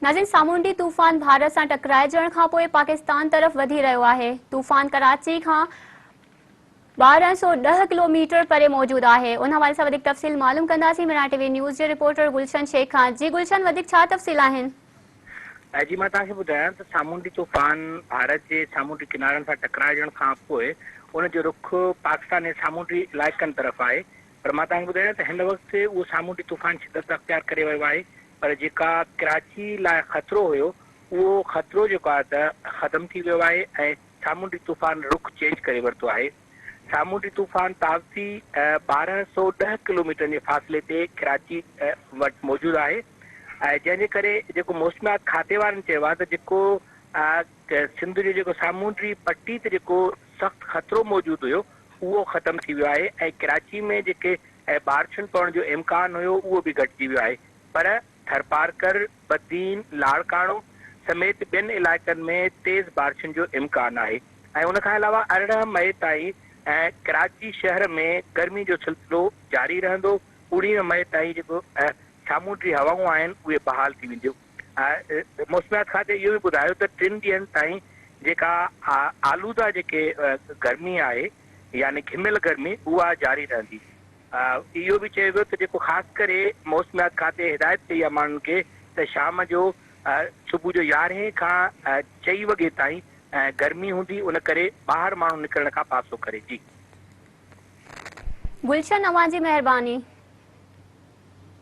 ناظرين سامونڊي طوفان ڀارت سان ٽڪرائجڻ کانپوء پاڪستان طرف وڌي رهيو آهي، طوفان ڪراچي کان 1210 ڪلوميٽر پري موجود آهي، ان حوالي سان وڌيڪ تفصيل معلوم ڪنداسين ميران ٽي وي نيوز جي رپورٽر گلشن شيخ کان، جي گلشن وڌيڪ ڇا تفصيل آهن؟ جي مان توهان کي ٻڌايان ته سامونڊي طوفان ڀارت جي سامونڊي ڪنارن سان ٽڪرائجڻ کانپوء ان جو رخ پاڪستان جي سامونڊي علائقن طرف آهي پر مان توهان کي ٻڌايان ته هن وقت اهو سامونڊي طوفان شدت اختيار ڪري ويو آهي پر جيڪا ڪراچي لاء خطرو هيو اهو خطرو جيڪو آهي ته ختم ٿي ويو آهي ۽ سامونڊي طوفان رخ چينج ڪري ورتو آهي. سامونڊي طوفان تاوتي 1210 ڪلوميٽرن جي فاصلي تي ڪراچي وٽ موجود آهي ۽ جنهن جي ڪري جيڪو موسميات کاتي وارن چيو آهي ته جيڪو سنڌ جو جيڪو سامونڊي پٽي تي جيڪو سخت خطرو موجود هيو اهو ختم ٿي ويو آهي ۽ ڪراچي ۾ جيڪي بارشن پوڻ جو امڪان هيو اهو به گهٽجي ويو آهي پر ٿرپارڪر، بدين، لاڙڪاڻو سميت ٻين علائقن ۾ تيز بارشن جو امڪان آهي ۽ ان کان علاوه 18 مئي تائين ڪراچي شهر ۾ گرمي جو سلسلو جاري رهندو، 19 مئي تائين جيڪو سامونڊي هوائون آهن اهي بحال ٿي وينديون. موسميات کاتي اهو به ٻڌايو ته ٽن ڏينهن تائين جيڪا آلوده جيڪي گرمي آهي يعني گهميل گرمي اها جاري رهندي. اهو به چيو ويو ته جيڪو خاص ڪري موسميات کاتي هدايت ڪئي آهي ماڻهن کي ته شام جو صبح جو يارهين کان چئي وڳي تائين گرمي هوندي ان ڪري ٻاهر ماڻهو نڪرڻ کان پاسو ڪري. جي. گلشن اوهان جي مهرباني.